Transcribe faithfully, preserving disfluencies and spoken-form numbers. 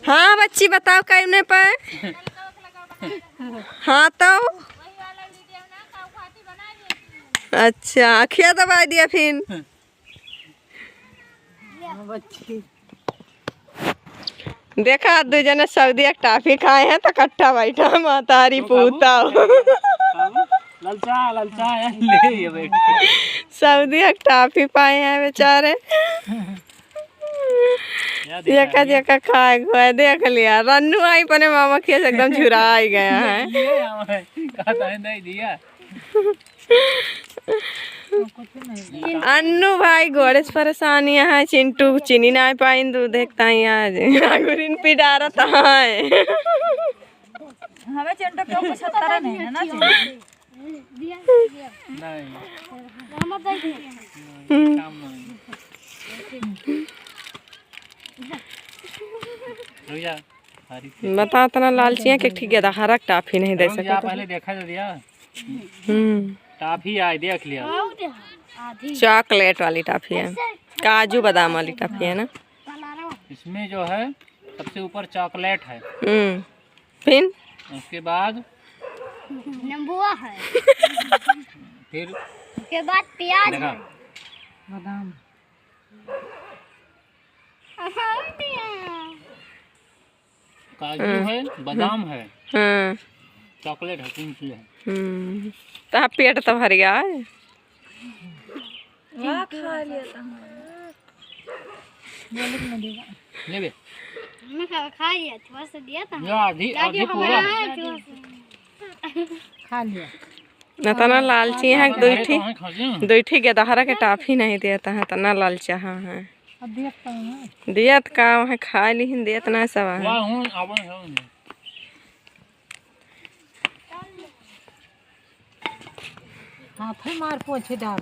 हाँ बच्ची, बताओ कउने पे। हाँ तो अच्छा, अखिया दबाइ दिया फिर। देखा, दुइ जने सऊदी एक टाफी खाए हैं तो कट्ठा बैठा, महतारी पूता। ललचा, ललचा, ले, ये बैठ। सऊदी एक टाफी पाए हैं बेचारे। या देखा, जेका, जेका खाए हुए, देख लिया। रन्नू आई अपने मामा खिया से एकदम झुराइ गया है। ये हमारे, कहता है, नहीं दिया। अन्नू भाई गोड़े से परेशानी है, चिंटू चीनी नाहीं पाइन, दूध देखता ही आज। गुरिन पी डारत है। हमें चिंटू क्यों कुछ तरह नहीं है ना, चिंटू? नहीं। हम्म। काम नहीं। रुक जा। बता, इतना लालचिया के ठीक है, हरा टाफी नहीं दे रुक जा, सकते। पहले देखा तो दिया। हम्म। टाफी आई, देख लिया। चॉकलेट वाली टाफी है, काजू बादाम वाली टाफी है ना। इसमें जो है, सबसे ऊपर चॉकलेट है। हम्म। फिर? उसके बाद नींबुआ है। फिर? उसके बाद प्याज देखा। है। बादाम। काजू हम्म। है, बादाम है, हम्म। चॉकलेट है, तीन चीज है। हम्म। तो पेट तो भर गया है। वाह, खा लिया था हमने। बोले कि नहीं देगा। ले बे। हमने खा, खा लिया, थोड़ा सा दिया था। या आधी, दादी आधी हमारा पूरा। है, थोड़ा सा। खा लिया। इतना लालची है, हाँ, दुइ ठी, तो हैं, खा लिया। दुइ ठी गेदहरा के टाफी नहीं देता है, इतना लालचा है। अब दिया तो है। दिया तो का है, खा ली, दिया तो ना सब है। वाह, हूँ, आवन है। हाथ है मार पोछे डाल।